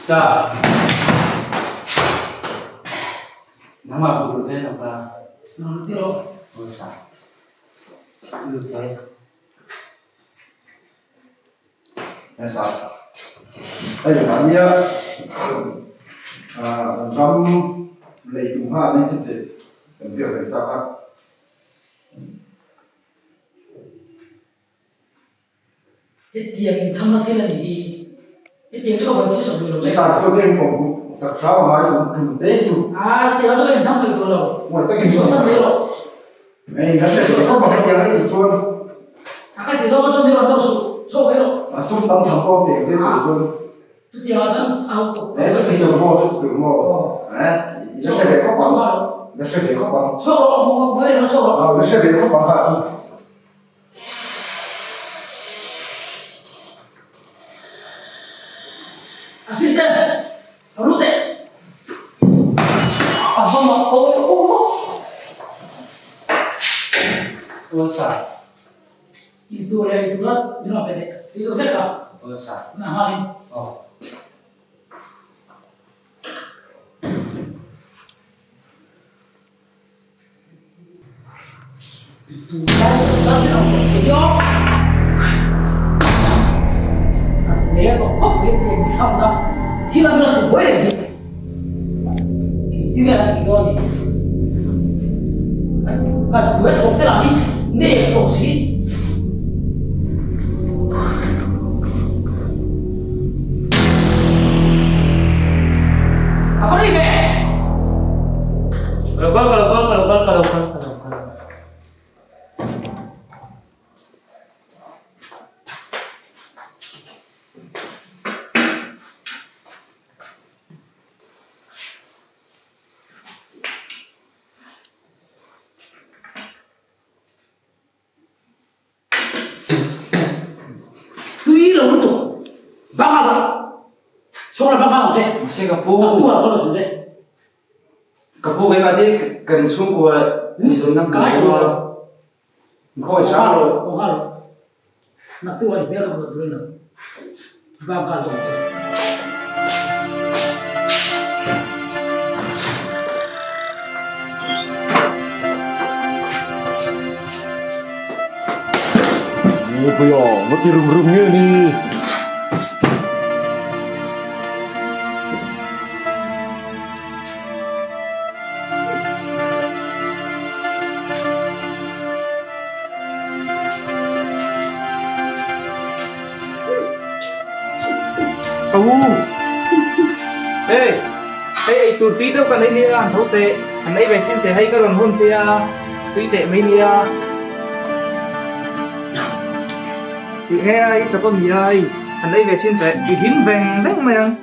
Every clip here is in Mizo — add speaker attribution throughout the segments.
Speaker 1: Sa. Nangmah bu tur chen awk la.
Speaker 2: Nang ti rawh.
Speaker 1: Aw sa. Lut e.
Speaker 3: Sa. Hei mahnia ram lei tum nghal a ni chin tih kan biak reng chak a.
Speaker 2: Hetiang inthangna thil a ni hi. Hetiang chu ka buaipui sak duh lo che.
Speaker 3: Sak pawh te in kawm sak hram a ngai tum tum te chu.
Speaker 2: Aa hetiang chu ka inthang thei tur lo.
Speaker 3: Ngawi takin
Speaker 2: Chhuah sak mai rawh.
Speaker 3: Hei ka hre suah sawm ang hetiang a tih chuan.
Speaker 2: A ka ti zawk a chuan min rawn deuh suh, chhuak mai rawh.
Speaker 3: A sum tam tham pawh a pek che tur chuan.
Speaker 2: Chutiang ah chuan a ho tawp.
Speaker 3: He chu thei lo maw chu thei maw. Eh i la hre ve khawp ang. I la hre ve khawp ang.
Speaker 2: Chhuak rawh ngawi rawh chhuak rawh.
Speaker 3: Aw i la hre ve khawp ang kha chu.
Speaker 2: Assistant, a lut eh.
Speaker 1: A va mak ko Aw sa.
Speaker 2: I tur leh i tur a min rawn pe teh. I tur vek kha.
Speaker 1: Aw sa.
Speaker 2: Na nghalin.
Speaker 1: Aw.
Speaker 2: Tunlai sorkar hi ang tawh che aw. Kan hmel tawh khawp mai thei mi hrang na thil a hmel ti buai reng hi. Engti vel an ti dawn ni. Kan kan buai thawk te lah hi nep tawh si. A va ri ve.
Speaker 1: Ka lo kal ka lo kal ka lo kal ka lo kal ka lo kal.
Speaker 2: Tui lo lutuk bang a lo chhawng la bang ang che.
Speaker 1: Mahse ka pu.
Speaker 2: A tu ah ka lo zun che.
Speaker 1: Ka pu keimah che kan chhungkua mizon dang kan chu a khawi hrang lo.
Speaker 2: Aw nghal lo. Nak tu ah i hmel ka hmuh tur lo. Bang nghal bawk che.
Speaker 3: Ni puia nga ti rum rum nge ni.
Speaker 1: Ka u Hey hei ei tur tui deuh ka nei nia an tho teh an ei ve chin teh hei ka rawn hawn che a tui teh mai nia tih nge a i tawp a mi a hei an ei ve chin teh i hlim veng veng mai ang.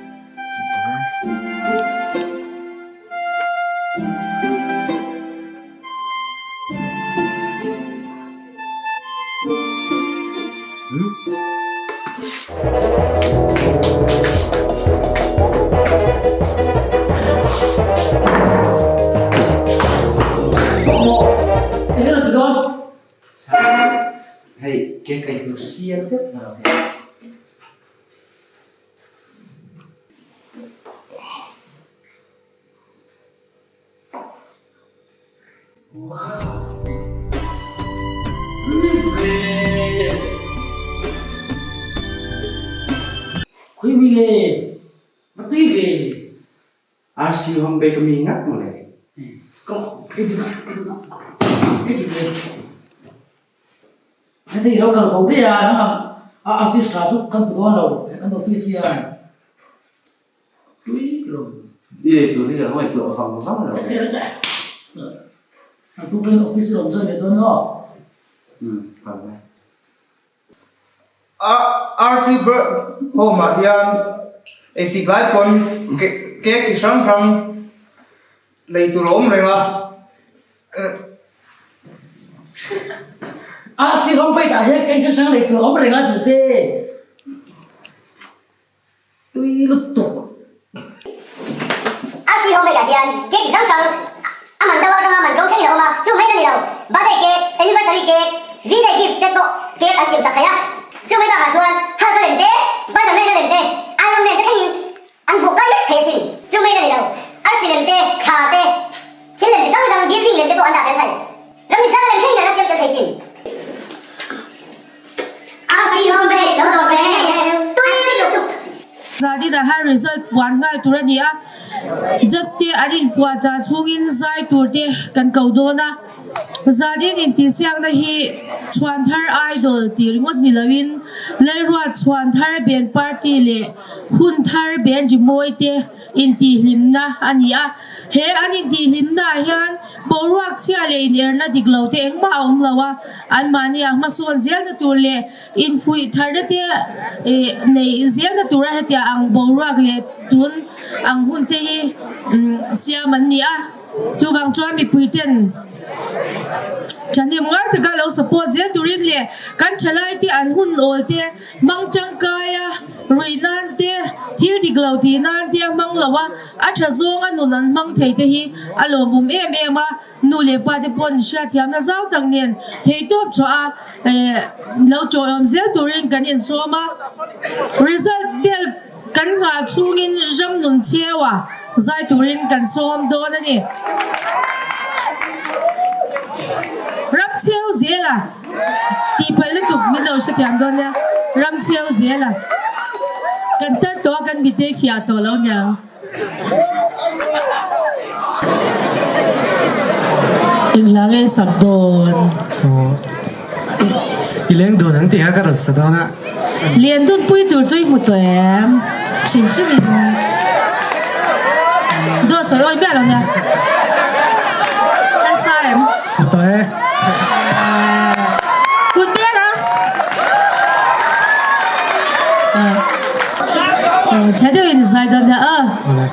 Speaker 1: Hei cake ei tur siam deuh mai ang hei. RC home bake mi ngat maw le.
Speaker 2: Hei lo kal bo daih a, a sister chu kan hmu dawn lo, kan office hian. Tui lo.
Speaker 1: I ei tur hi ka ngaihtuah vang vang lo.
Speaker 2: A tukin office i awm zan leh dawn emaw?
Speaker 1: Umm kal mai.
Speaker 4: RC Home ah hian engtik lai pawn cake chi hrang hrang lei tur a awm reng a.
Speaker 2: RC Home pawh tah hian cake hrang hrang lei tur a awm reng a tih che. Tui lutuk.
Speaker 5: RC Home Bake ah hian cake chi hrang hrang a man deuh atanga man tlawm thlengin a awm a, chu mai la ni lo, birthday cake, anniversary cake, V-day gift te pawh cake an siam sak thei a. Chu mai bakah chuan Hulk a lem te, Spider-Man a lem te, Iron Man te thlengin an vuak kai.
Speaker 6: result puan nghal tur a ni a, judge te an inpuahchah chhungin zai tur te kan ko dawn a. Zanin intihsiakna hi Chhuanthar Idol tih ringawt ni loin Lalruat Chhuanthar Band Party leh Hunthar Band Rimawi te intihhlimna a ni a. He an intihhlimnaah hian boruak chhia leh inerna dik lo te engmah a awm lo a, anmahnia hmasawn zelna tur leh infuih tharna te neih zelna tura hetiang ang boruak leh tun ang hun te hi siam an ni a. Chuvang chuan mipuiten thahnem ngai taka lo support zel turin leh kan thalaite an hun awl te hmang tangkaia ruih nan te, thil dik lo tih nan te a hmang lo a, a tha zawnga nun an hmang thei te hi a lawmawm em em a, nu leh pa te paw'n hriatthiamna zau tak nen theihtawp chhuah a lo tawihawm zel turin kan insawm a, result vel. Kan nghah chhungin ram nun chheua zai turin kan sawm dawn a ni. Ram chheu zela tih palh lutuk min lo hrethiam dawn nia. Ram chheu zela kan tar tawh a kan mitei fiah tawh lo niang. Engla nge sak dawn?
Speaker 7: Aw i leng dun ang tih kha ka rawn sa dawn a.
Speaker 6: Lian dun pui tur chu i hmu tawh em? Hrim hrim in dawt sawi awi miah lo nia. Harsa em?
Speaker 7: Hmu tawh e.
Speaker 6: Kut ber a. Tha deuhin zai dawn nia a.
Speaker 7: Awle.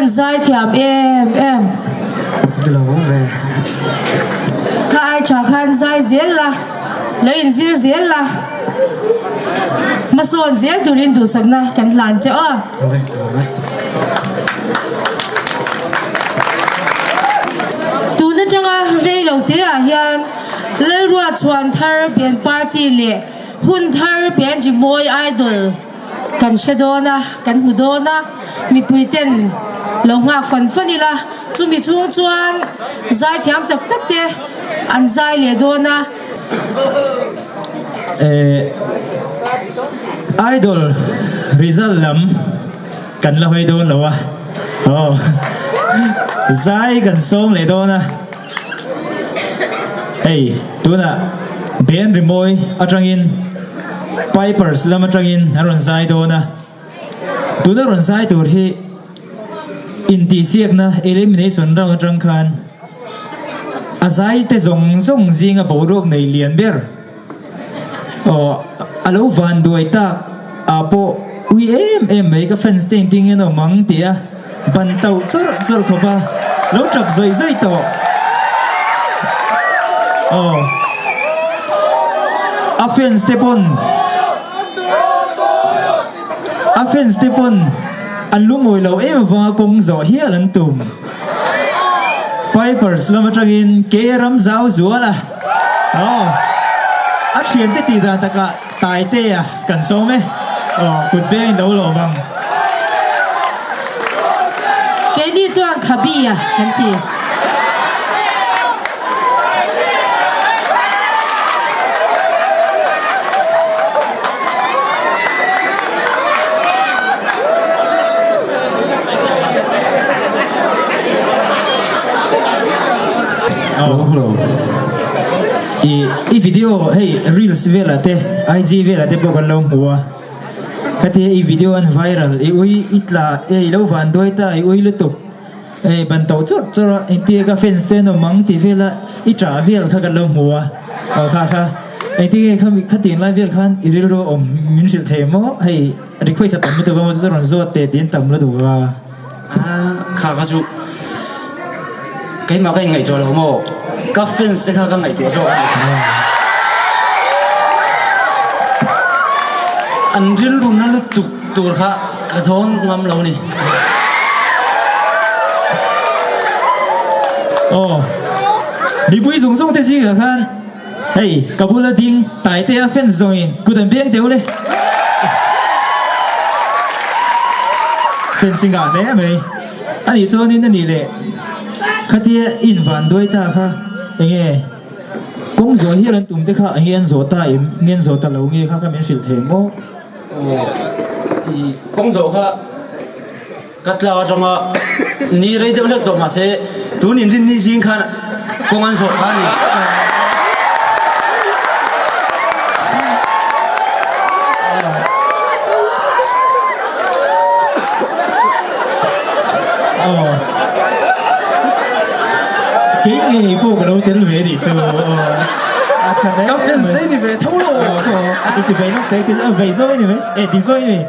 Speaker 6: van zaithiam em em.
Speaker 7: Ka lo awm ve.
Speaker 6: Ka ai tha khan zai zel la, lo inzir zel la, hmasawn zel turin duhsakna kan hlan che aw.
Speaker 7: Awm e, ka lawm e.
Speaker 6: Tun atanga rei lo te ah hian Lalrua chhuan thar band party leh hun thar band rimawi idol Kan hre dawn a, kan hmu dawn a, mipui ten lo nghak fan fan ila, chumi chhung chuan zaithiam tak tak te an zai leh dawn a.
Speaker 8: Eh, Idol result lam kan la hawi dawn lo a, aw zai kan sawm leh dawn a, hei tunah band rimawi atangin Pipers lam atangin an rawn zai dawn a, tuna rawn zai tur hi intihsiakna elimination round atang khan a zai te zawng zawng zinga boruak nei lian ber aw a lo van duai tak ah pawh ui em em mai ka fans te engtin nge an awm ang tih a ban tauh chawrh chawrh khawp a lo tap zawih zawih tawh aw a fans te pawn a fans te pawn an lungawi lo em avanga kawng zawh hial an tum Pipers lam atangin ke ram zau zual a aw a thiante tih dan takah Taitea kan sawm e. Aw, kut beng in lo lawm ang.
Speaker 6: Keini chuan Khabi-a kan ti.
Speaker 8: Hello, hello. I i video hei reels velah te IG velah te pawh kan lo hmu a heti i video an viral i ui i tla e i lo van duai ta i ui lutuk e ban to chawrh chawrh a engtia ka fans te an awm ang tih vela i tah vel kha kan lo hmu a aw kha kha engtin nge khami khatin lai vel khan i rilru awm min hrilh thei maw hei request a tam lutuk a maw chu rawn zawt teh tih an tam lutuk a.
Speaker 9: Kha kha chu keimah ka inngaihtuah lo maw? Ka fans te kha ka ngaihtuah zawk a ni. An rilru na lutuk tur kha ka dawn ngam lo ni.
Speaker 8: Aw, mipui zawng zawng te zingah khan hei ka bula ding Taitea fans zawngin kut an beng deuh le. Fans i ngah hle mai. A nih chuanin a nih leh khatia in van duai ta kha enge kawng zawh hial an tum te kha enge an zawh ta em nge an zawh ta lo nge kha kha min hrilh thei maw?
Speaker 9: Aw i kawng zawh kha ka tlak atanga ni rei deuh hlek tawh mahse tun inrinni zing khan kawng an zawh kha a ni.
Speaker 8: Kei ngei pawh ka lo tel ve nih chu
Speaker 9: Ka fans rei ni ve tho lo.
Speaker 8: Chi vei lawk te vei zawi ni mai e ti zawi ni.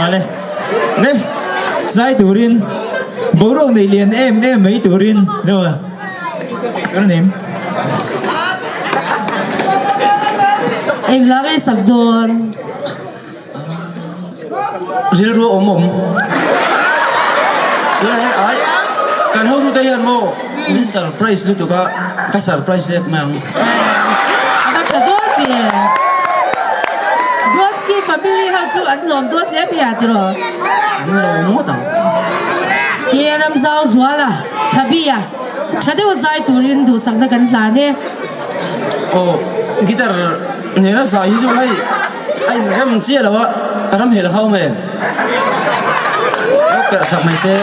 Speaker 8: Ale le zai turin boruak nei lian em em mai turin your name.
Speaker 6: Eng hla nge sak dawn?
Speaker 9: Rilru a awm awm. Tunah hian ai kan hotute hian maw min surprise lutuk a, ka surprise let mai ang.
Speaker 6: A va tha dawt ve. Broski family ho chu an lawm dawt hle mai a tiraw?
Speaker 9: An lawm ngawt ang.
Speaker 6: He Ramzau Zuala, Thabi-a tha deuh zai turin duhsakna kan hlan e.
Speaker 9: Aw, guitar nena zai hi chu hei a inrem chiah lo a, ram hel ho nge lo perh sak mai se.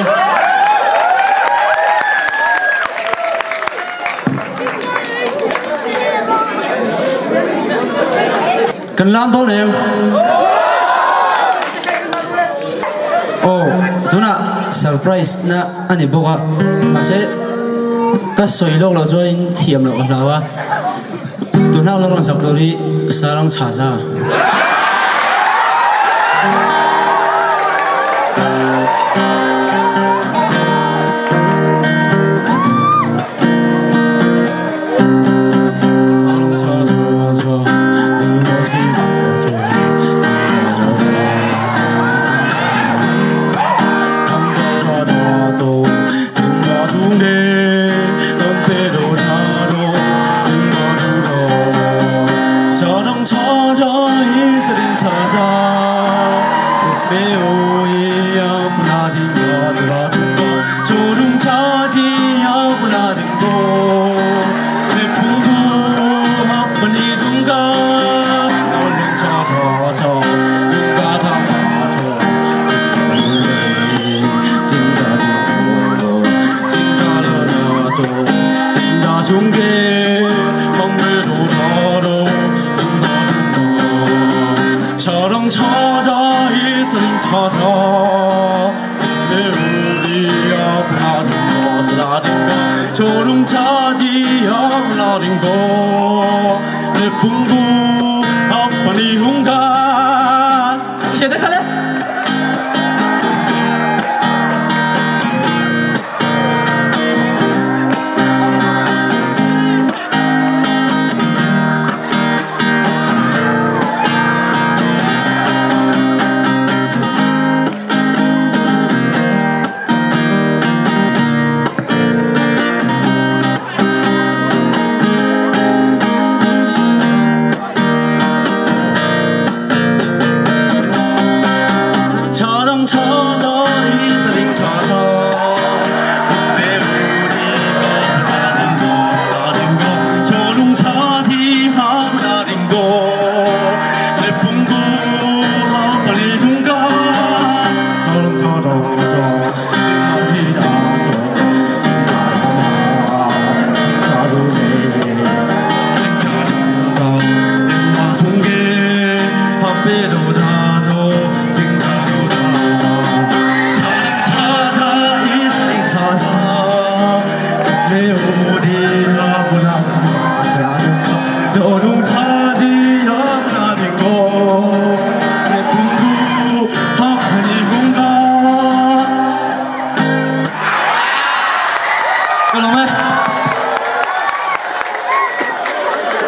Speaker 9: Kan lam dawn em? Aw, tunah surprise na a ni bawk a, mahse ka sawi lawk loh chuan in thiam loh ka hlau a, tunah la rawn sak tur hi Sarang Chhaza.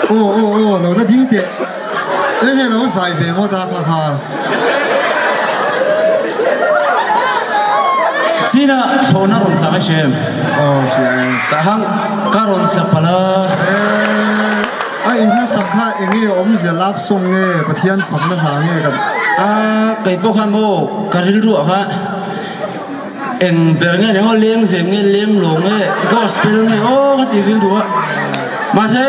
Speaker 10: Aw aw aw lo la ding teh enge lo zai ve ngawt a kha kha.
Speaker 9: China thlawhna rawn tla ka hria em?
Speaker 10: Aw hria e.
Speaker 9: Tah khan ka rawn tla palh a.
Speaker 10: A in hmasak kha enge awmzia love song nge Pathian fakna hla nge kan.
Speaker 9: A kei pawh khan maw ka rilru ah kha Eng ber nge ni aw lengzem nge lenglawng nge gospel nge aw ka ti rilru a mahse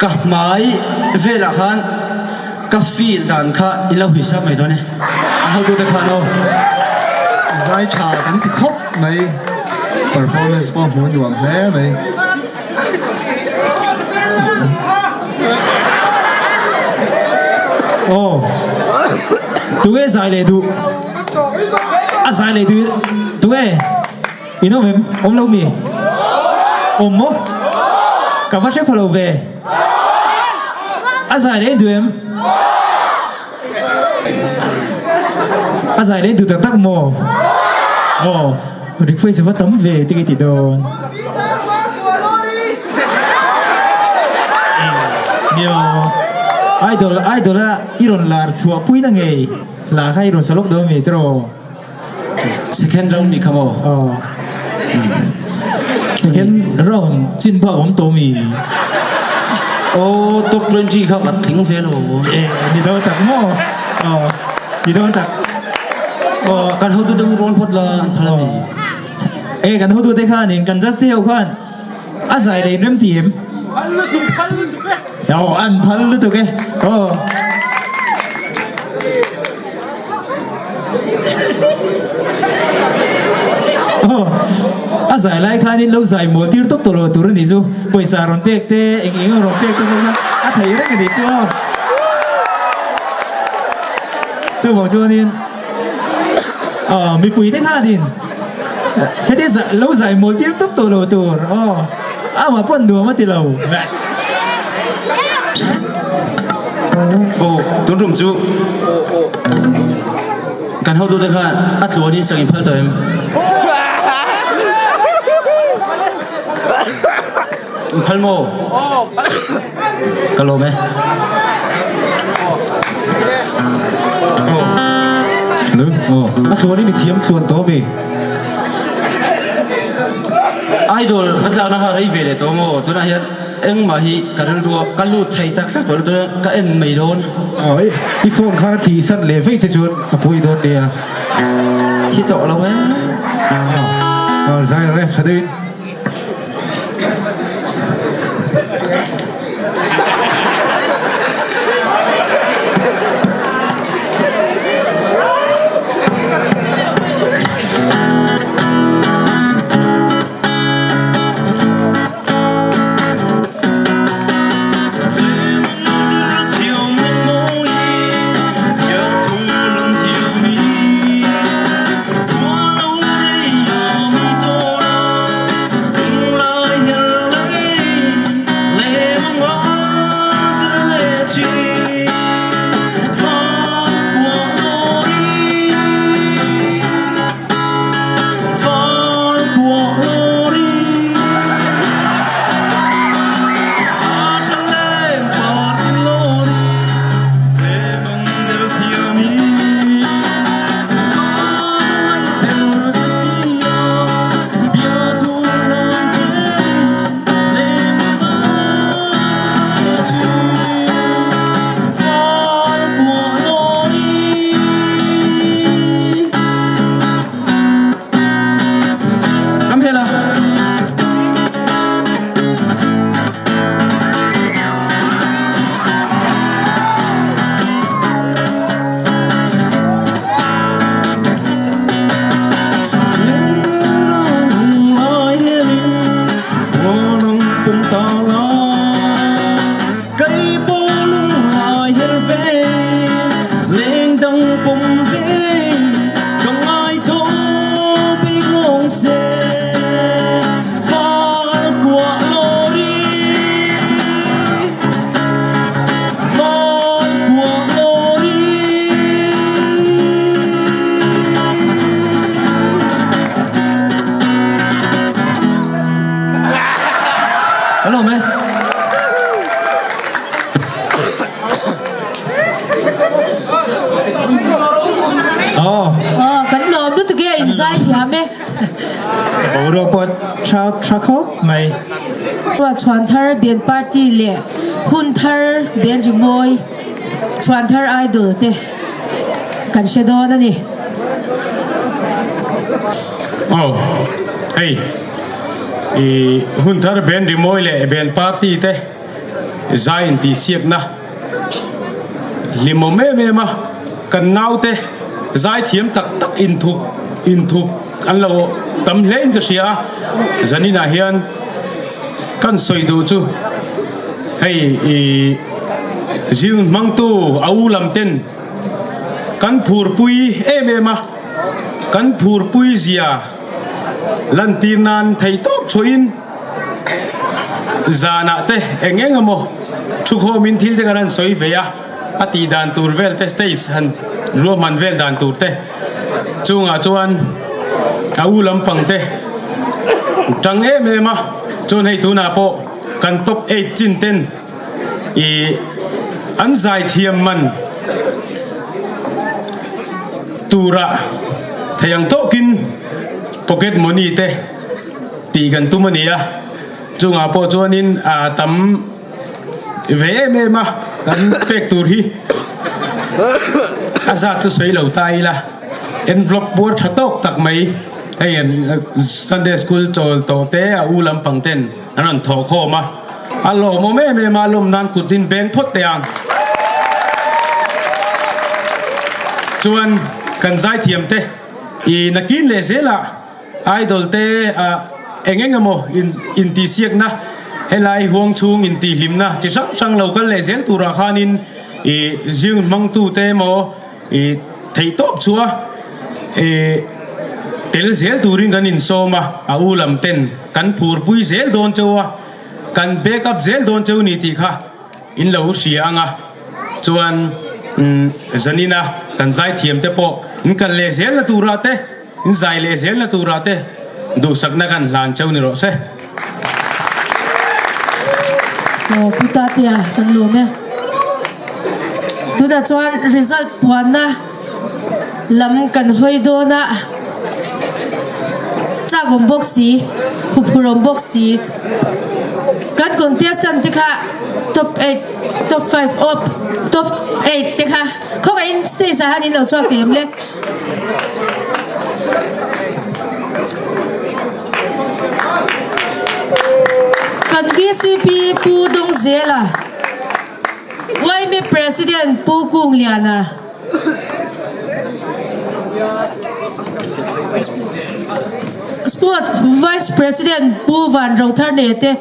Speaker 9: ka hmai velah khan ka feel dan kha i lo hisap mai dawn e a hotute khan aw.
Speaker 10: Zai tha kan ti khawp mai performance pawh hmuh nuam hle mai.
Speaker 8: Aw tunge zai leh duh? A zai leh duh tunge? In awm em? Awm lo mi? Awm maw? Ka va hre pha lo ve. A zai leh duh em? A zai leh duh tak tak maw? Aw, request va tam ve te ka ti dawn. Nio, idol idol a i rawn lar chhuah pui na ngei hla kha i rawn sa lawk dawn mi tiraw?
Speaker 9: Second round nih kha maw?
Speaker 8: Aw. Second round chin bak awm tawh mi?
Speaker 9: Aw, top 20 kha ka tling ve lo.
Speaker 8: E, ni dawn tak maw? Aw, ni dawn tak.
Speaker 9: Aw, kan hotu te u rawn phawt la an phal ami.
Speaker 8: E, kan hotu te khanin kan judge te ho khan a zai leh in rem ti em?
Speaker 1: Phal lutuk, phal lutuk e.
Speaker 8: Aw, an phal lutuk e. Aw. Aw, a zai lai khanin lo zai mawl tir tawp tawh lo tur a nih chu. Pawisa rawn pek te, eng eng rawn pek te pawh kha a thei reng a nih chu aw. Chuvang chuanin aw mipui te khanin heti lo zai mawl tir tawp tawh lo tur aw amah pawn nuam a ti lo.
Speaker 9: Aw, tun rum chu kan hotute khan a tluanin sak in phal tawh em? In phal maw? Ka lawm e.
Speaker 8: Aw, a tluanin i thiam tluan tawh a mi?
Speaker 9: Idol ka tlakna kha rei ve leh tawh maw? Tunah hian engmah hi ka rilru a ka lut thei tak tak tawh lo tunah ka en mai dawn.
Speaker 11: Aw i phone khan a thih san leh vei che chuan a pawi dawn nia.
Speaker 9: Thi tawh lo e.
Speaker 11: Aw zai lo e tha deuhin.
Speaker 6: Aw kan lawm lutuk e in zai thiam e.
Speaker 8: Boruak pawh tha tha khawp mai.
Speaker 6: Chhuan thar band party leh hun thar band rimawi chhuan thar idol te kan hre dawn a ni.
Speaker 12: Aw hei i hun thar band rimawi leh band party te zai intihsiakna hlimawm em em a kan naute zaithiam tak tak inthup inthup an lo tam hle in ka hria a zaninah hian kan sawi duh chu hei ih zing hmangtu a u lam ten kan phurpui em em a kan phurpui zia lantir nan theihtawp chhuahin. Zanah te eng eng emaw thukhawmin thil te kan han sawi ve a, a tih dan tur vel te stage han ruahman vel dan tur te chungah chuan a u lampang te tang em em a, chuan hei tunah pawh kan top eight chin ten ih an zai thiam man tura thei ang tawkin pocket money te. Tih kan tum a ni a, chungah pawh chuanin a tam ve em em a, kan pek tur hi a zat chu sawi lo ta ila, envelope buar tha tawk tak mai hei an Sunday school chawl tawh te a u lampang ten an rawn thawh khawm a, a lawmawm em em a, lawm nan kut in beng phawt teh ang. Chuan kan zaithiam te i nakin leh zelah. Idol te ah eng eng emaw intihsiakna helai huang chhung intihhlimna chi hrang hrang lo kal leh zel turah khanin ih zing hmangtu te emaw ih theihtawp chua ih tel zel turin kan insawm a, a u lam ten kan phurpui zel dawn cheu a, kan back up zel dawn cheu ni tih kha in lo hria ang a, chuan zanina kan zaithiam te pawh in kal leh zelna turah te. In zai leh zelna turah te duhsakna kan hlan cheu ni rawh se.
Speaker 6: Aw Pu Tatea kan lawm e. Tunah chuan result puanna lam kan hawi dawn a, chak awm bawk si. Huphurhawm bawk si. Kan contestant te kha top eight, top five op, top eight te kha khawngaihin stage ah han in lo chhuak thei em le? Kan VCP Pu Dawngzela, YMA President Pu Kungliana, Sport Vice President Pu Van Rothar ne te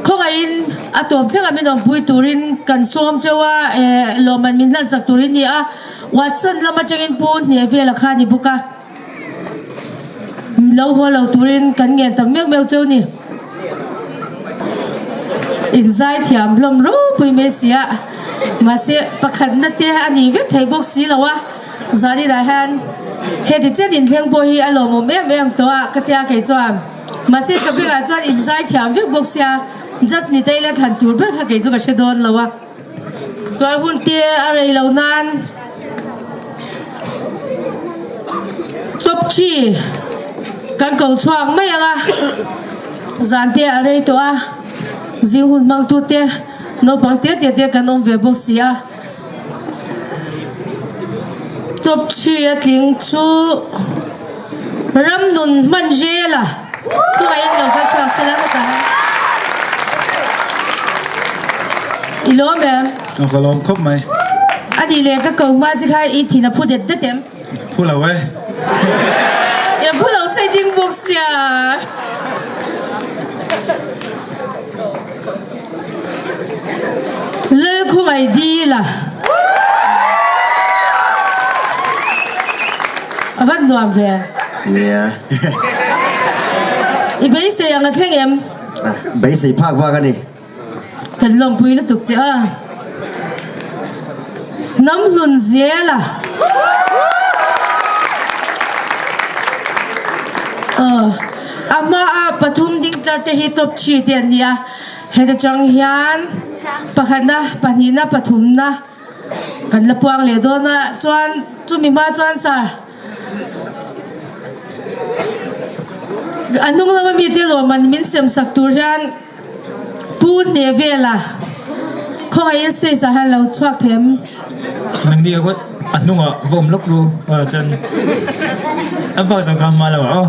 Speaker 6: khawngaihin a tawp thlengah min awmpui turin kan sawm cheu a, lawmman min hlansak turin ni a, Watson lam atangin Pu Hnehvela kha a ni bawk a, lo haw lo turin kan ngen tak meuh meuh cheu ni. Inzai thiam hlawm ropui mai si a, mahse pakhatna te a ni vek thei bawk si lo a, zaninah hian heti chen inthleng pawh hi a lawmawm em em tawh a ka tia kei chuan mahse ka bengah chuan inzai thiam vek bawk sia just ni taila thlan tur ber kha kei chu ka hre dawn lo a. Tuai hun te a rei lo nan top thi kan ko chhuak mai ang a, zan te a rei tawh a, zing hun hmang tu te naupang te te te kan awm ve bawk si a, top thi a tling chu ram nun hman zel a. Khawngaihin lo kal chhuak sela hetah hian i lawm em?
Speaker 13: Aw ka lawm khawp mai.
Speaker 6: A nih leh ka ko hma che kha i thin a phu det det em?
Speaker 13: Phu lo e.
Speaker 6: E phu lo sei ding bawk sia. Lal khawngaih dil a. A van nuam ve.
Speaker 14: Nia.
Speaker 6: I beisei ang a thleng em?
Speaker 14: Beisei phak vak a ni.
Speaker 6: Kan lawmpui lutuk che a. Hnam hlun zel a. Aw. A hma a pathum ding tlar te hi top thi te an ni a. Heta chang hian pakhatna, pahnihna, pathumna kan la puang leh dawn a. Chuan chumi hma chuan sir a hnung lama mite lawmman min sem sak tur hian Pu Hnehvela khawngaihin stage ah hian lo chhuak thei em?
Speaker 8: Nangni a a hnungah va awm lawk ru chuan a bak zawng kha hma lo ah aw.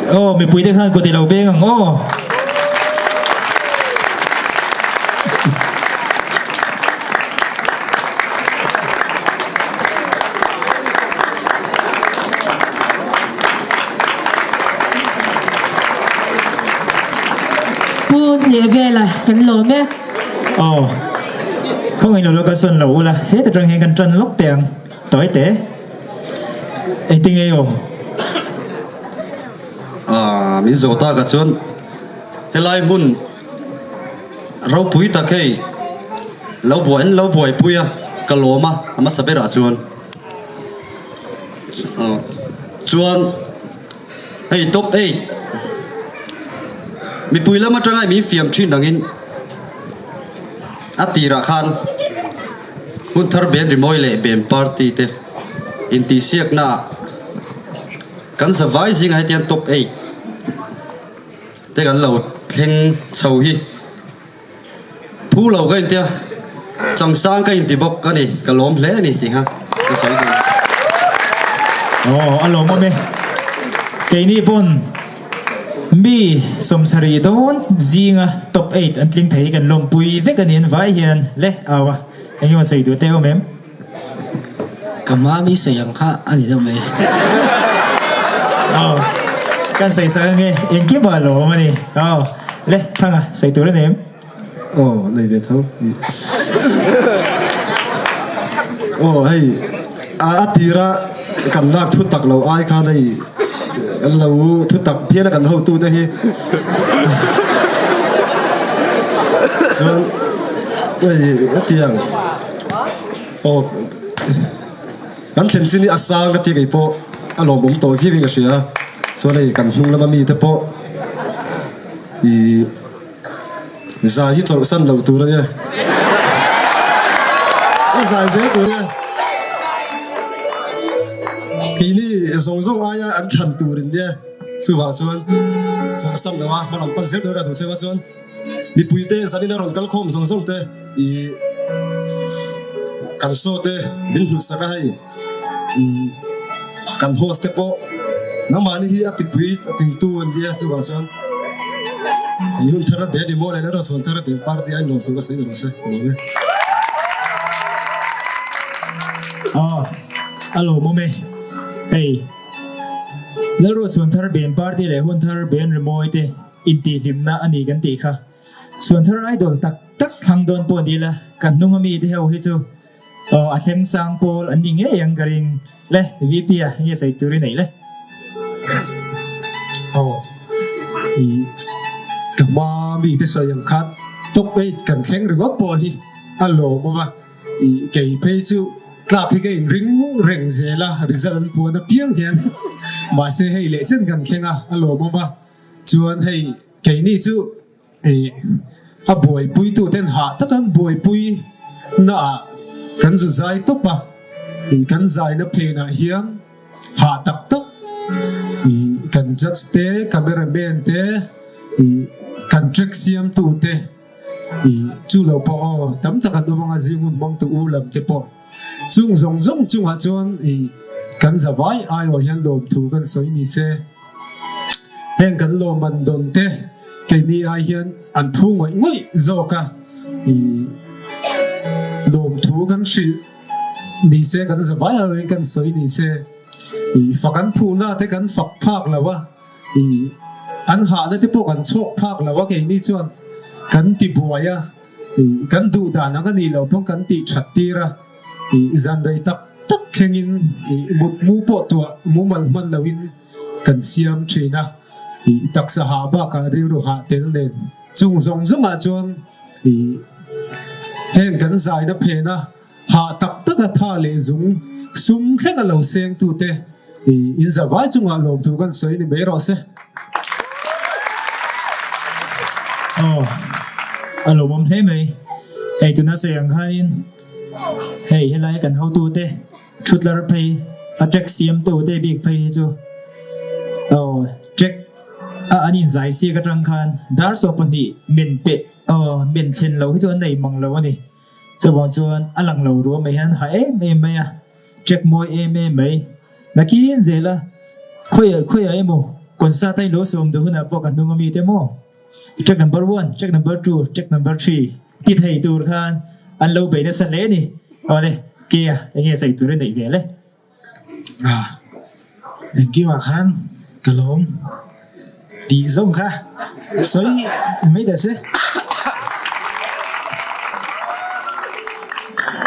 Speaker 8: Aw mipui te khan kut i lo beng ang aw.
Speaker 6: Pu Hnehvela kan lawm e.
Speaker 8: Aw khawngaih lo lo ka sawn lo ula heta tang hian kan tan lawk teh ang tawi teh engtin nge i awm?
Speaker 15: Aaa min zawh tak ah chuan helai hmun ropui tak hei lo buai an lo buaipui a ka lawm a a hmasa berah chuan chuan hei top eight mipui lam atanga min fiam thin angin a tirah khan hun thar bem rimawi leh bem party te intihsiakna ah kan zavai zingah hetiang top eight te kan lo thleng chho hi. Phu lo ka intia, changsang ka inti bawk a ni, ka lawm hle a ni tih kha ka sawi duh.
Speaker 8: Aw, a lawmawm e. Keini pawn mi sawmsarih dawn zinga top eight an tling thei hi kan lawmpui vek a ni an vai hian le au a, eng emaw sawi duh te awm em?
Speaker 7: Ka hma mi sawi ang kha a ni deuh mai.
Speaker 8: Aw, kan sawi sak ange, engkim a lawm a ni. Aw, le, Thanga, sawi tur a ni em?
Speaker 16: Aw, nei ve tho. Aw, hei, a tira kan lak thu tak lo ai khan hei kan lo thu tak phian a kan hotute hi. Chuan, hei, a ti ang. Aw kan thlen chin hi a sang ka ti kei pawh. a lawmawm tawh viau in ka hria chuan hei kan hnung lama mite pawh ih zai hi chawlhsan loh tur a nia a zai zel tur a nia keini zawng zawng aia an thlan tur in nia chuvang chuan chawlhsan lo a hma lam pan zel tur a duh cheu a chuan. Mipuite zanin a rawn kal khawm zawng zawng te i kan show te min hlut sak a hei kan host te pawh nangmahni hi a tipui a tingtu an nia chuvang chuan i hun thar a bel i maw leh leh chhuan thar a bel party a inlawm tur ka sawi ni rawh se ka lawm e.
Speaker 8: Aw a lawmawm e hei Lalruat chhuan thar ben party leh hun thar ben rimawi te Intihhlimna a ni kan tih kha. Chhuanthar idol tak tak thlang dawn pawh ni ila, kan hnung ami te ho hi chu aw a thleng sang pawl an ni ngei ang ka ring le VP a enge sawi tur i neih le.
Speaker 17: Aw i ka hma mi te sawi ang khan top eight kan thleng ringawt pawh hi a lawmawm a, i kei phei chu tlak hi ka inring reng zel a, result an puan apiang hian mahse hei leh chen kan thleng a, a lawmawm a. Chuan hei keini chu ih a buaipui tu ten hah tak an buaipui na ah kan zu zai tawp a, ih kan zai na phen ah hian hah tak tak ih kan judge te, camera man te, ih kan track siam tu te ih chu lo pawh aw tam tak an awm ang a zing hun hmang tu u lam te pawh chung zawng zawng chungah chuan ih kan zavai aiawh hian lawmthu kan sawi ni se. Heng kan lawmman dawn te keini ai hian an phu ngawih ngawih zawk a, ih lawmthu kan hrilh ni se kan zavai aiin kan sawi ni se, ih fak an phuhna te kan fak phak lo a, ih an hahna te pawh kan chhawk phak lo a keini chuan kan ti buai a, ih kan duh dan ang a nih loh pawn kan tih that tir a. Ih zan rei tak tak thlengin ih mut mu pawh tuah mumal hman loin kan siam thin a, ih taksa hah bakah rilru hah tel nen chung zawng zawngah chuan ih heng kan zaina phena hah tak taka tha leh zung sum thlenga lo seng tute ih in zavai chungah lawmthu kan sawi ni mai rawh se.
Speaker 8: Aw a lawmawm hle mai, hei tuna sawi ang khanin. Hei helai kan hotute thutlar phei a track siamtute bik phei hi chu aw track a an inzai siak atang khan dar 12 men peh aw men thlen lo hi chu an nei mang lo a ni. Chuvang chuan a lang lo ruam mai hian ha em em mai a, track mawi em em mai. Nakin zela khawiah khawiah emaw concert a in lo sawm duh hunah pawh ka hnung ami te maw? Track number one, track number two, track number three ti thei tur khan an lo bei nasa hle a ni. Awle, Kia, enge sawi tur i neih ve le?
Speaker 13: Ah, engkimah khan ka lawm tih zawng kha sawi mai ta se.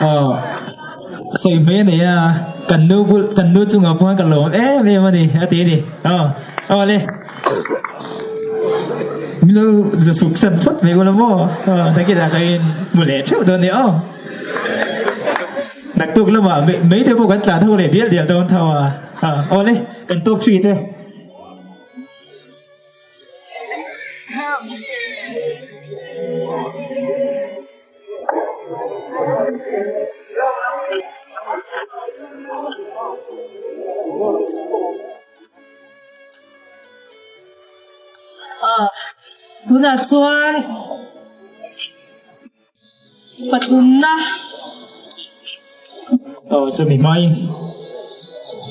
Speaker 8: Aw, sawi mai a nei a, kan nu bul, kan nu chungah pawh khan ka lawm em em a ni, a ti a ni. Aw, awle. Min lo za suk san phawt mai ula maw? Nakinah ka in hmu leh theuh dawn nia aw. Naktuk lamah mai te pawh kan tlan ho leh dial dial dawn tho a. Aw le, kan top three te.
Speaker 6: Tunah chuan pathumna.
Speaker 8: Aw chumi hmain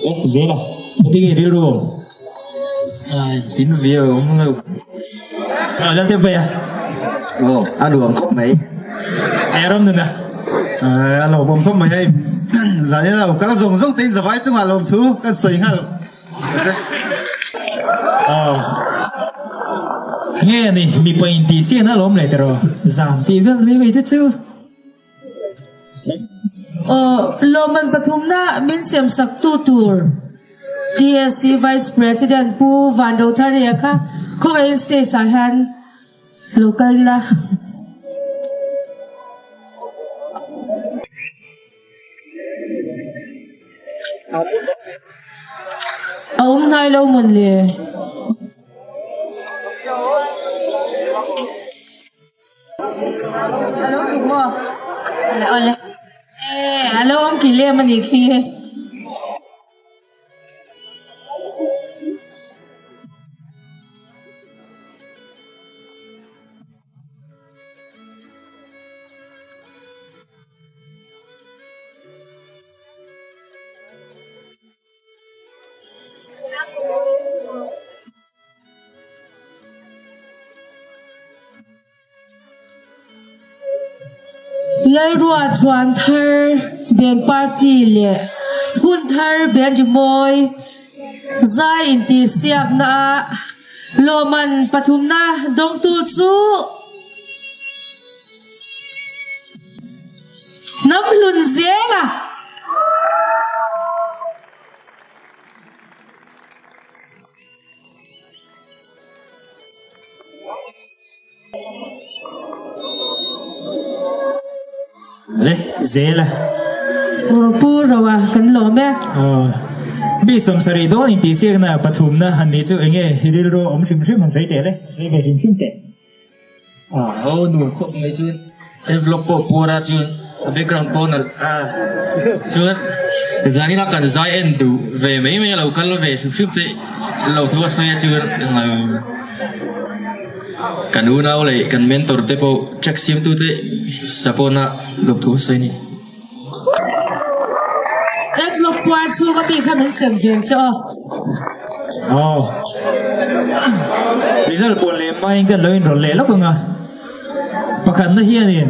Speaker 8: eh zel a engtin nge rilru awm?
Speaker 7: Ai tin viau awm lo.
Speaker 8: Aw lal tep vaih a.
Speaker 14: Aw a nuam khawp mai.
Speaker 8: Ai a ram nun a.
Speaker 13: A lawmawm khawp mai hei. Zan ila lo kal zawng zawng te in zavai chungah lawmthu kan sawi nghal.
Speaker 8: Nge a ni, mipa in tih sian a lawm leh tiraw? Zan tih vel mai mai te chu.
Speaker 6: Aw, lawmman pathumna min siam sak tu tur TSC Vice President Pu Vanrotharia kha khawngaihin stage ah hian lo kal ila. A awm hnai lo mawn le? A lo chhuk maw? Awle. E, a lo awm ki lem a nih khi. Lalrua chuan thar band party leh hun thar band rimawi zai intihsiakna ah lawmman pathumna dawngtu chu Hnam hlun zel a.
Speaker 8: Le zel a.
Speaker 6: Aw Pu Roa kan lawm e.
Speaker 8: Aw mi sawmsarih dawn intihsiakna pathumna han nih chu enge hi rilru awm hrim hrim han sawi teh le, sawi ve hrim hrim teh.
Speaker 18: Aw nuam khawp mai chuan he vlog pawh puar a chuan a background pawh nalh a chuan zanin a kan zai en duh ve mai mai a lo kal ve hrim hrim te lo thu a sawi a chuan kan unau leh kan mentor te pawh track siam tu te support na lawmthu a sawi a ni.
Speaker 6: He vlog puar chhung a mi kha min sem ve ang che aw.
Speaker 8: Aw. Result puan leh hmain kan lo inrawlh leh lawk ang a. Pakhatna hianin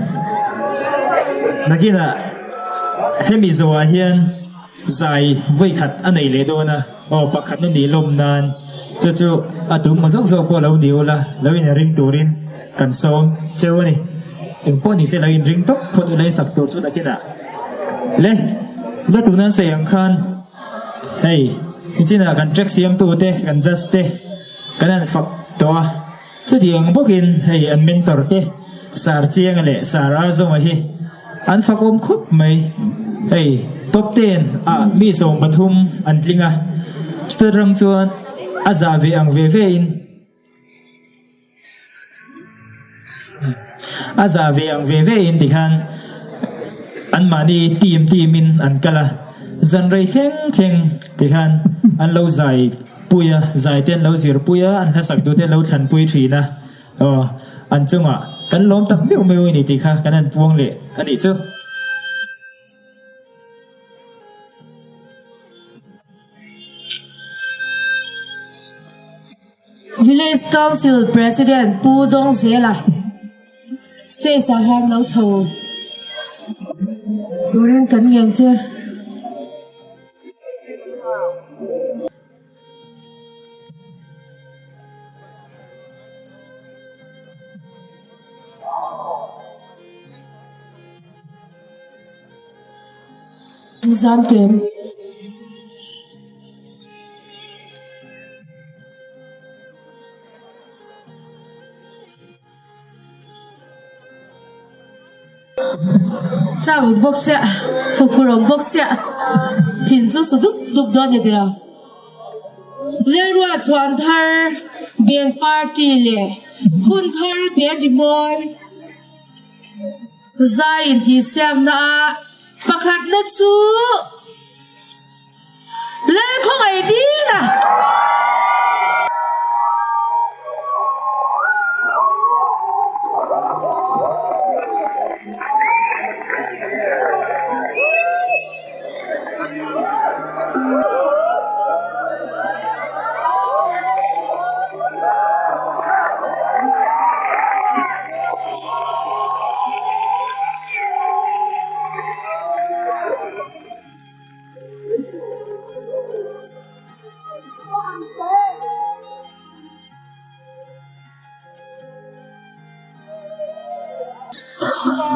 Speaker 8: nakinah hemi zawhah hian zai vawi khat a nei leh dawn a. Aw pakhatna nih lawm nan chu chu a tum maw zawk zawk pawh lo ni ula lo inring turin kan sawm cheu a ni. Engpawh ni se lo inring tawp phawt ula i sak tur chu nakinah le la tuna an sawi ang khan hei nichinah kan track siamtu te kan judge te kan han fak tawh a chutiang bawkin hei an mentor te Sir Chianga leh Sir Arzawnga hi An fakawm khawp mai. Hei top ten ah mi 13 an tling a, chuta ram chuan a zah ve ang ve ve in a zah ve ang ve ve in tikhan anmahni team team in an kal a, zan rei thleng thleng tikhan an lo zai pui a, zai te an lo zir pui a, an hlasak duh te an lo thlan pui thin a. Aw, an chungah kan lawm tak meuh meuh a ni tih kha kan han puang leh a nih chu.
Speaker 6: Village Council President Pu Dawngzela stage ah hian lo chho turin kan ngen che. Zam kem. Chau bawk sia, huphurh awm bawk sia, thin chu su dup dup dawn ni tira. Lalrua chhuan thar band party leh hun thar band rimawi zai intihsiakna ah pakhatna chu Lalkhawngaih dil a.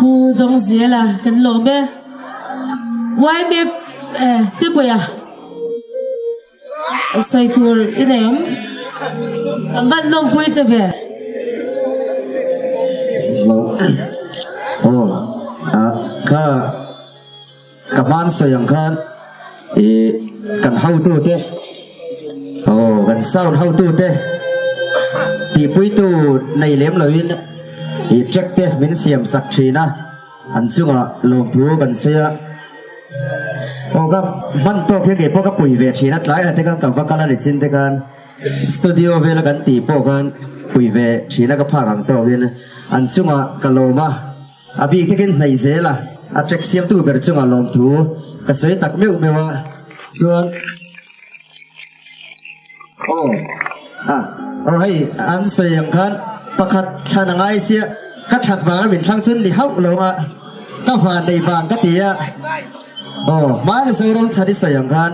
Speaker 6: Pu Dawngzela kan lawm e. YMA eh te pawih a sawi tur i nei awm. An van lawmpui che ve.
Speaker 14: Aw kha Ka hman sawi ang khan ih kan hotute sound hotute tihpuitu nei lem loin ih track te min siam sak thin a, an chungah lawmthu kan sawi a. Aw ka hman tawk hian kei pawh ka pui ve thin a, tlaiah te khan ka va kal a ni chin te khan studio vela kan tih pawh khan pui ve thin a ka phak ang tawkin an chungah ka lawm a. A bik takin hnaih zel a, a track siamtu ber chungah lawmthu ka sawi tak meuh meuh a, chuan aw a aw hei an sawi ang khan pakhat thlan a ngai sia ka that vanga min thlang chuan ni hauh lo ang a, ka van nei vang ka ti a, aw hmana Zoram chhan i sawi ang khan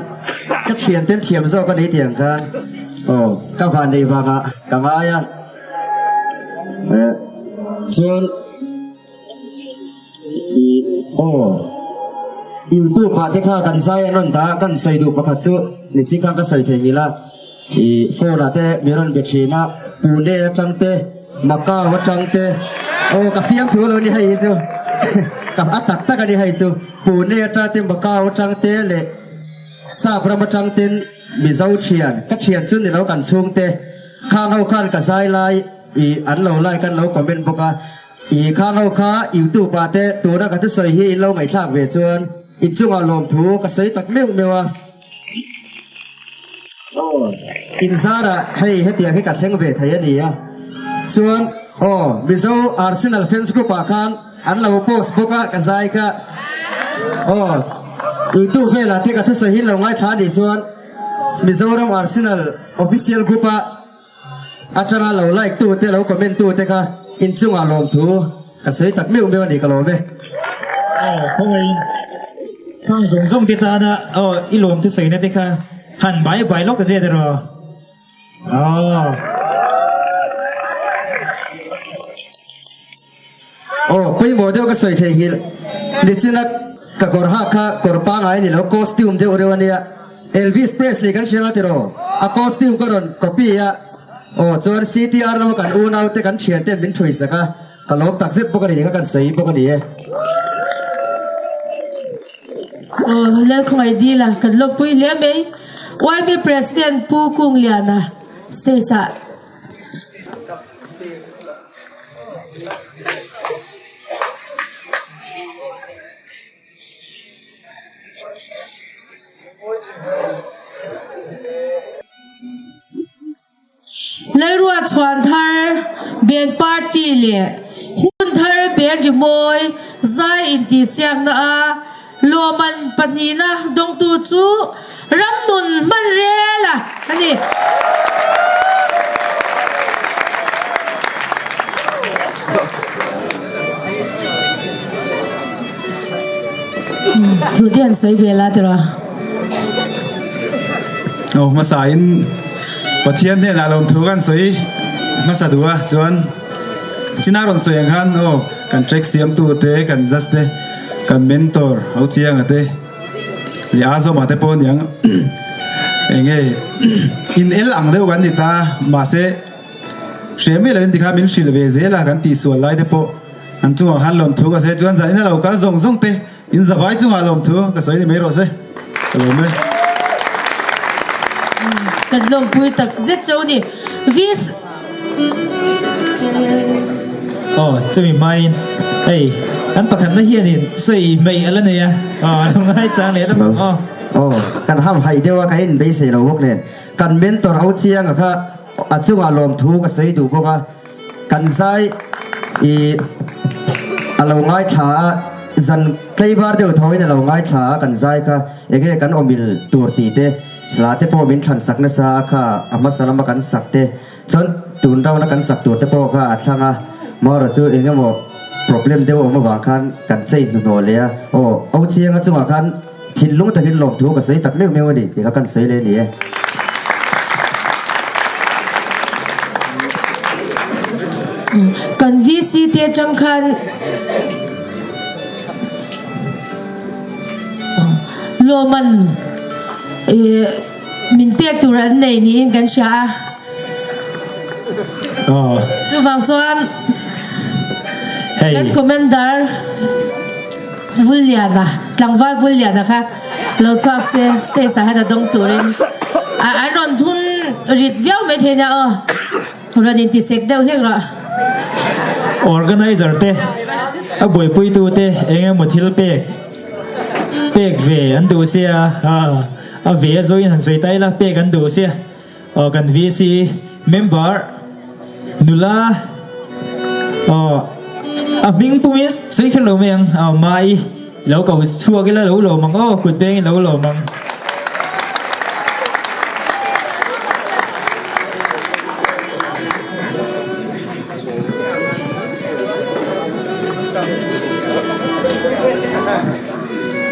Speaker 14: ka thian ten thiam zawk a ni tih ang khan aw ka van nei vangah ka ngai a. Chuan i aw YouTube ah te kha kan zai an rawn dah a kan sawi duh pakhat chu niching khan ka sawi thei ngil a i phone ah te mi rawn be thin a Pune atang te Macau atang te aw ka fiam thu lo ni hei hi chu ka a tak tak a ni hei chu Pune atang te Macau atang te leh Sap ram atang ten Mizo thian ka thian chu ni lo kan chhungte. Khang ho khan ka zai lai i an lo like an lo comment bawk a, i khang ho kha youtube ah te tuna ka thusawi hi in lo ngaihthlak ve chuan in chungah lawmthu ka sawi tak meuh meuh a. Aw in zarah hei hetiang hi ka thleng ve thei a ni a, chuan aw Mizo Arsenal fans group ah khan an lo post bawk a ka zai kha aw youtube velah te ka thusawi hi in lo ngaithla a nih chuan Mizoram Arsenal Official group a atanga lo like tu te lo comment tu te kha inchungah lawmthu ka sawi tak meuh meuh a ni ka lawm e.
Speaker 8: Aw khawngaih khang zawng zawng te tana aw i lawmthu sawina te kha han bai bai lawk ta che tiraw aw.
Speaker 14: Aw, pawimawh deuh ka sawi thei nghilh. Nichina ka kawr hak kha kawr pangai a ni lo, costume deuh reuh a nia. Elvis Presley kan hria nga tiraw? A costume ka rawn copy a. Aw, chuan CTR lama kan unau te kan thian ten min thui sak a, ka lawm tak zet bawk a ni tih kha kan sawi bawk a ni e.
Speaker 6: Aw, Lalkhawngaih Dila kan lawmpui hle mai. YB President Pu Kungliana stage ah. Lalruat chhuan thar band party leh hun thar band rimawi zai intihsiakna a Lawman pahnihna dawngtu chu ramnun hman rel a a ni. Thu te an sawi ve la tiraw?
Speaker 12: Aw hmasa in Pathian hnenah lawmthu kan sawi hmasa duh a chuan China rawn sawi ang khan aw kan track siamtu te kan judge te Kan mentor ho chianga te leh a zawma te pawh aniang eng nge in el ang deuh kan ni ta mahse hre mai lo in tikha min hrilh ve zel a kan tihsual lai te pawh an chungah khan lawmthu ka sawi chuan zan ina lo kal zawng zawng te in zavai chungah lawmthu ka sawi ni mai rawh se ka lawm e.
Speaker 6: Kan lawmpui tak zet chauh a ni. Vis.
Speaker 8: Aw chumi hmain hei an pakhatna hianin sawi hmeih a la nei a, aw a lo ngai chang leh lam ang aw.
Speaker 14: Aw kan ham haih deuh a ka inbeisei lo bawk nen kan mentor ho chianga kha a chungah lawmthu ka sawi duh bawk a kan zai i a lo ngaithla a zan tlaivar deuh tho in a lo ngaithla a kan zai kha enge kan awmil tur tih te Hla te pawh min thlan sak nasa a kha a hmasa lama kan sak te chuan tun round a kan sak tur te pawh kha a thlang a, Maura chu eng emaw problem deuh a awm avang khan kan chei hnuhnawh leh a, aw au chianga chungah khan thinlung takin lawmthu ka sawi tak meuh meuh a ni tih kha kan sawi leh a ni e.
Speaker 6: Kan VC te atang khan. Lawman min pek tur an nei niin kan hria a. Chuvang chuan kan commander Vulliana, tlangval Vulliana kha lo chhuak se stage ah hian a dawng turin an rawn thun. rit viau mai thei nia aw. Rawn inti sek deuh hlek rawh.
Speaker 8: Organizer te, a buaipuitu te eng emaw thil pek pek ve an duh sia, a ve a zawin han sawi ta ila pek an duh sia. Aw kan VC member nula aw a hming pumin sawi kher lo mai ang aw mai lo ko chhuak ila lo lawm ang aw kut bengin lo lawm ang.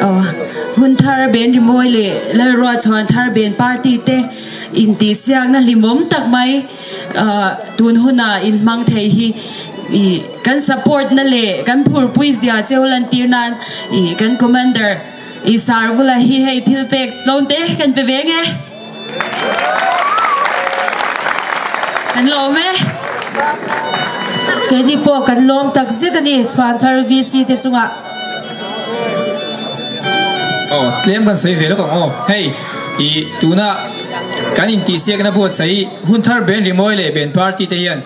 Speaker 19: Aw hun thar ben rimawi leh Lalruah chhuan thar ben party te Intihsiakna hlimawm tak mai tun huna inhmang thei hi kan support na leh kan phurpui zia cheu lantir nan kan Commander i Sarvula hi hei thil pek tlawm te kan pe ve nge. Kan lawm e.
Speaker 6: Keini pawh kan lawm tak zet a ni Chhuanthar VC te chungah.
Speaker 20: Aw tlem kan sawi ve lawk ang aw. Hei i tuna kan intihsiakna buatsaih hun thar Ben Rimawi leh Ben Party te hian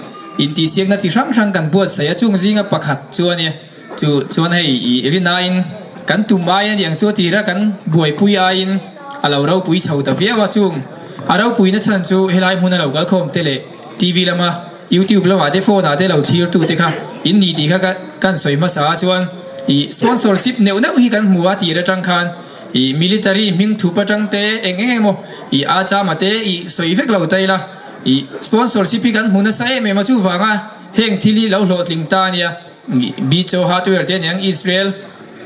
Speaker 20: intihsiakna chi hrang hrang kan buatsaih a chung zinga pakhat chu a nia. Chu chuan hei i rinaiin kan tum ai a niang chu a tira kan buaipui aiin a lo ropui chho ta viau a. Chung a ropuina chhan chu helai hmuna lo kalkhawm te leh TV lama YouTube lamah te phone ah te lo thlir tu te kha in ni tih kha kan sawi hmasa a chuan ih sponsorship neuh neuh hi kan hmu a tir atang khan ih military hming thup atang te eng eng emaw ih a chama te ih sawi vek lo ta ila ih sponsorship hi kan hmu nasa em em a chuvanga heng thil hi lo hlawhtling ta ania ih Bicho hardware te aniang Israel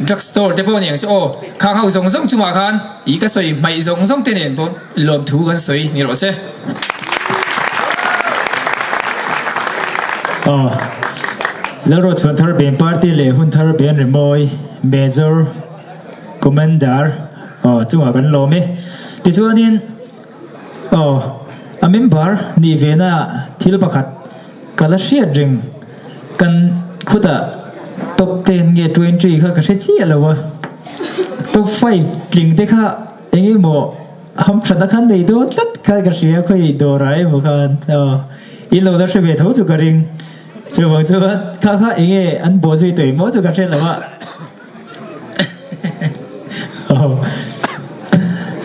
Speaker 20: drug store te pawh aniang chu aw khang ho zawng zawng chungah khan ih ka sawi hmaih zawng zawng te nen pawh lawmthu kan sawi ni rawh se.
Speaker 8: Aw, Lalruatchhuan thar Ben Party leh hun thar Ben Rimawi, Major Commander, aw chungah kan lawm e. Tichuanin aw a member nih vena thil pakhat ka la hriat reng kan khutah top 10 nge 20 kha ka hre chiah lo a, top 5 tling te kha eng emaw Hamthatna khan nei dawn tlat khan ka hria khawi dawrah emaw khan aw in lo la hre ve tho chu ka ring chuvang chuan kha kha enge an bawh zui tawh emaw chu ka hre lo a aw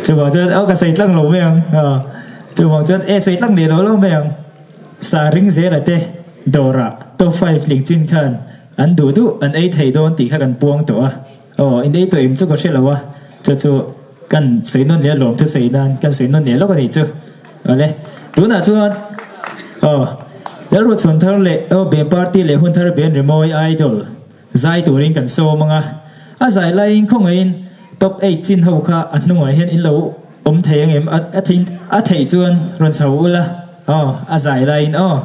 Speaker 8: chuvang chuan aw ka sawi tlang lo mai ang aw chuvang chuan e sawi tlang leh lo lo mai ang sa ring zela te dawrah top 5 ling chin khan an duh duh an ei thei dawn tih kha kan puang tawh a. Aw, in ei tawh em chu ka hre lo a, chu chu kan sawi nawn leh alawm thusawi nan kan sawi nawn leh lawk a nih chu. Awle, tunah chuan aw Lalruatchhuan thar leh aw Ben Party leh hun thar Ben Rimawi Idol zai turin kan sawm ang a, a zai laiin khawngaihin top eight chin ho kha a hnungah hian in lo awm thei ang em a theih chuan rawn chho ula aw a zai laiin aw.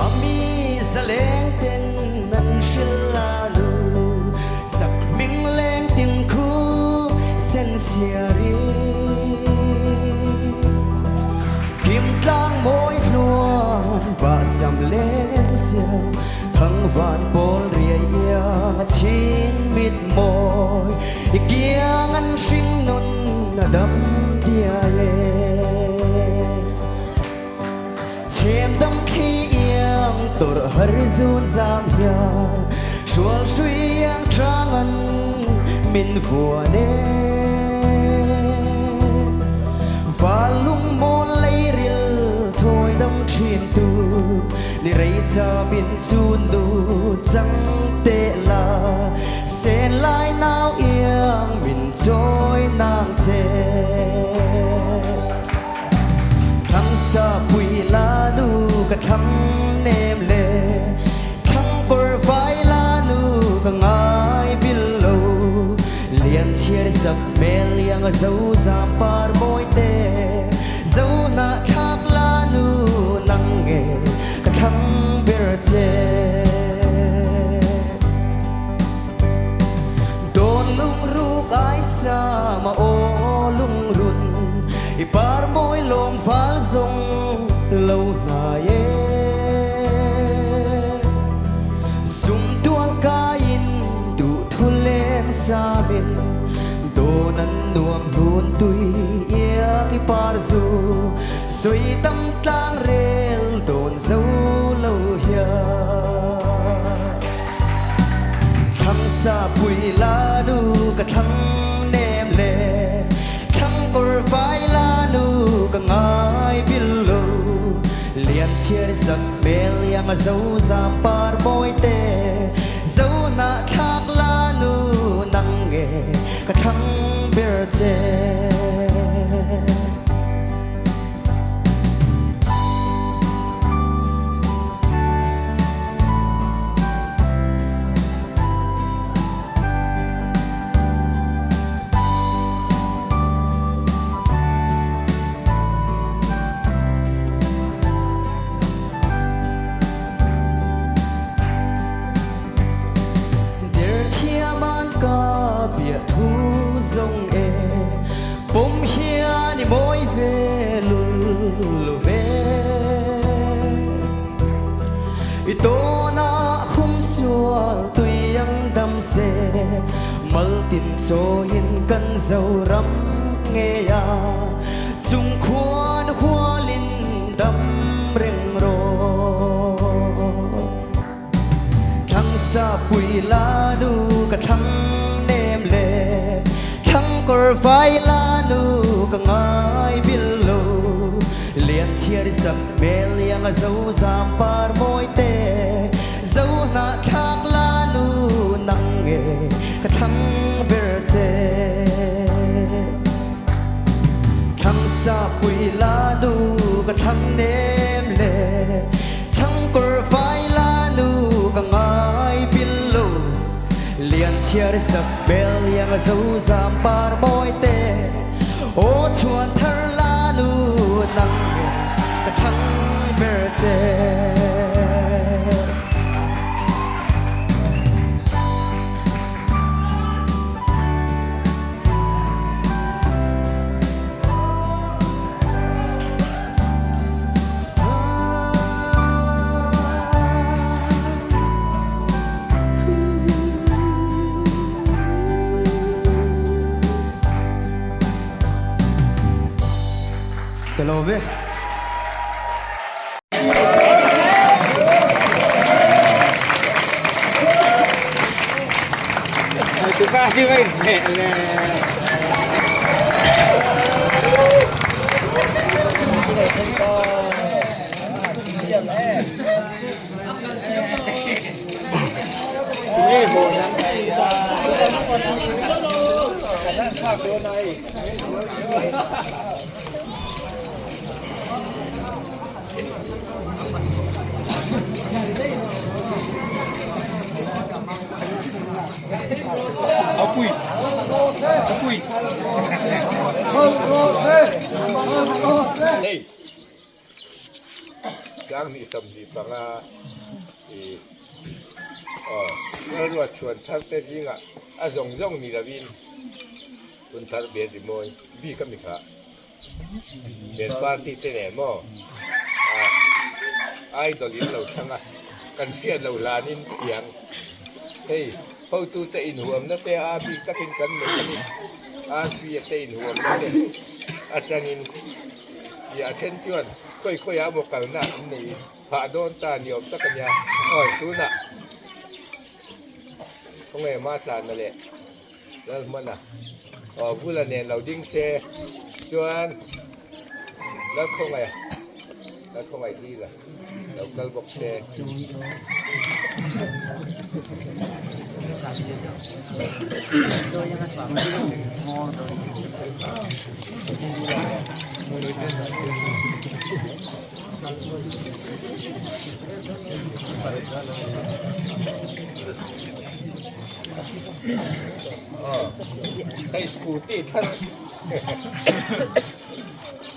Speaker 21: Ami zaleng ten an hrilh a nu sak hming leng tin khu sen siari Kim tlang mawi hluan bah sam leng siam Thang van pawl riai iang a chhin mit mawi I kiang an hring nun a dam diai e. Chhem dam thli iang tawrh har zun zam hian Hrual hrui iang tang an min vuan e. Val lung mawl leiril thawi dam thin tu Ni rei cha min chun nu chang teh la Sen lai nau iang min chawi nang che Thlang sa pui la nu ka thlang nem le Thlang kawr vai la nu ka ngai bil lo Lian chhiar sak hmel iang. iang a zo zam par mawi te zo hnah thlak la nu nang nge ka thlang ber che. Dawn lungruk ai sa ma aw lungrun i par mawi lawm val zawng lo hnai e. Sum tual kaiin duh thu leng samin dawn an nuam hlun tui iang i par zu sawi tam tlang rel dawn zo lo hian. Thlang sa pui la nu ka thlang nem le thlang kawr vai la nu ka ngai bil lo lian chhiar zak hmel iang a zo zam par mawi te zo hnah thlak la nu nang nge ka thlang ber che. Derthiaman ka biahthu zawng e, pawm hian i mawi ve lul lo ve. I tawnah hum sual tui ang dam se, mal tin chawiin kan Zoram ngei a, chung khuan hualin dam reng rawh. Thlang sa pui la nu ka thlang nem le, thlang kawr vai la nu ka ngai bil lo, lian chhiar zak hmel iang a zo zam par mawi te, zo hnah thlak la nu nang nge ka thlang ber che. Thlang sa pui la nu ka thlang nem le, thlang kawr vai la nu ka ngai bil lo, lian chhiar sak hmel iang a zo zam par mawi te, aw chhuan thar la nu nang nge ka thlang ber che. Ka lawm e.
Speaker 3: Hei Sanghnih 25 i aw Lalruat chhuan thar te zingah a zawng zawng ni lovin hun thar bian rimawi bik a mi kha. Ben party te nen maw idol in lo thlang a kan hriat lo hlanin piang hei hotu te inhuamna te a bik takin kan mechanic RP a te inhuamna te atangin ih a then chuan khawi khawi ah maw kalna an nei phah dawn ta ni awm tak a nia awi tunah khawnge ma tlanna leh. Lalhmana aw bula nen lo ding se chuan Lalkhawngaih Lalkhawngaih hi la lo kal bawk se. Hei scooty thar.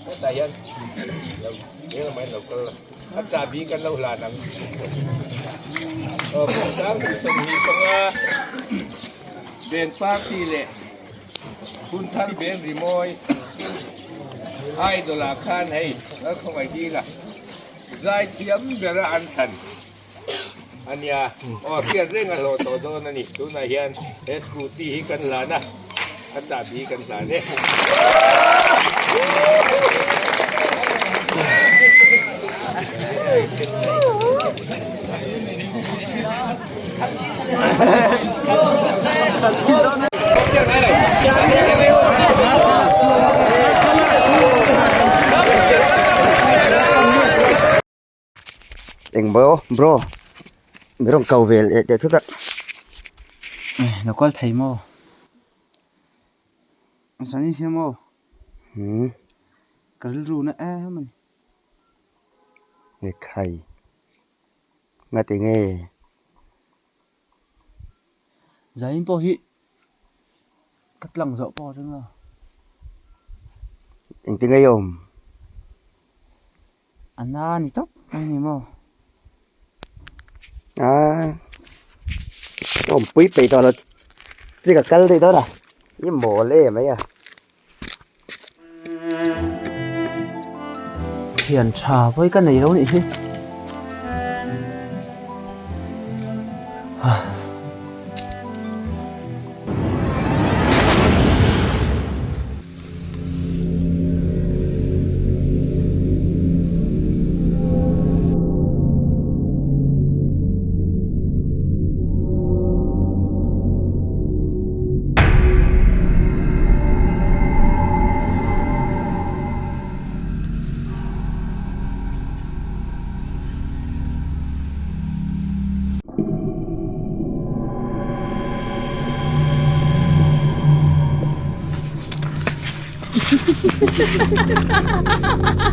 Speaker 3: Hetah hian lo eng emaw hian lo kal a. A chahbi kan lo hlan ang. Aw kum 25 Band Party leh Hunthar Band Rimawi Idol ah khan hei Lalkhawngaih Dila zaithiam bera an thlan a nia. Aw hriat reng a hlawh tawh dawn a ni. Tunah hian he scooty hi kan hlan a, a chahbi kan hlan e.
Speaker 14: Eng maw bro mi rawn ko vel leh teh thut a.
Speaker 9: Lo kal thei maw? Zan hi maw?
Speaker 14: Hmm.
Speaker 9: Ka rilru na em a ni.
Speaker 14: Ekhai. Ngati nge?
Speaker 9: Zain pawh hi ka tlang zawh pawh a ring a.
Speaker 14: Engtin nge i awm?
Speaker 9: A na ni tawp mai ni maw?
Speaker 14: A awmpui peih tawh lo chi ka kal daih dawn a i mawl em mai a.
Speaker 9: Thian tha vawi ka nei lo nih hi.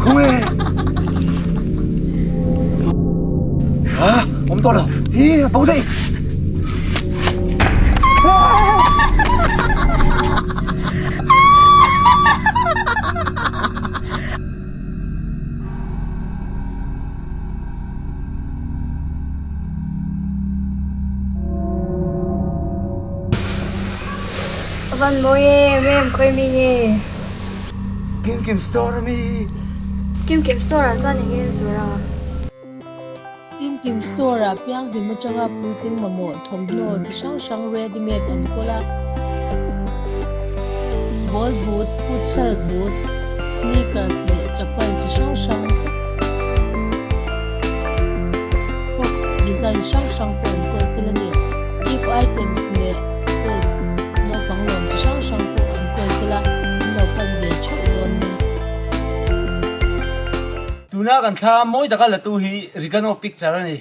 Speaker 4: Khawnge? Ha? Awm tawh lo. Hi, a bo daih.
Speaker 22: A van mawi em em khawi mi nge?
Speaker 4: Kim Kim store a mi?
Speaker 22: Kim Kim store ah chuan eng nge an zawrh a?
Speaker 6: Kim Kim store ah pianghlim atanga puitling mamawh thawmhnaw chi hrang hrang ready made an kawl a. Ball boot, futsal boot, sneakers leh chapal chi hrang hrang, crocs design hrang hrang pawh an kawl tel a ni. Gift items leh toys naupang lawm chi hrang hrang pawh an kawl tel a, an lo pan ve theuh dawn ni.
Speaker 23: Tuna kan thla mawi taka la tu hi Rigano picture a ni.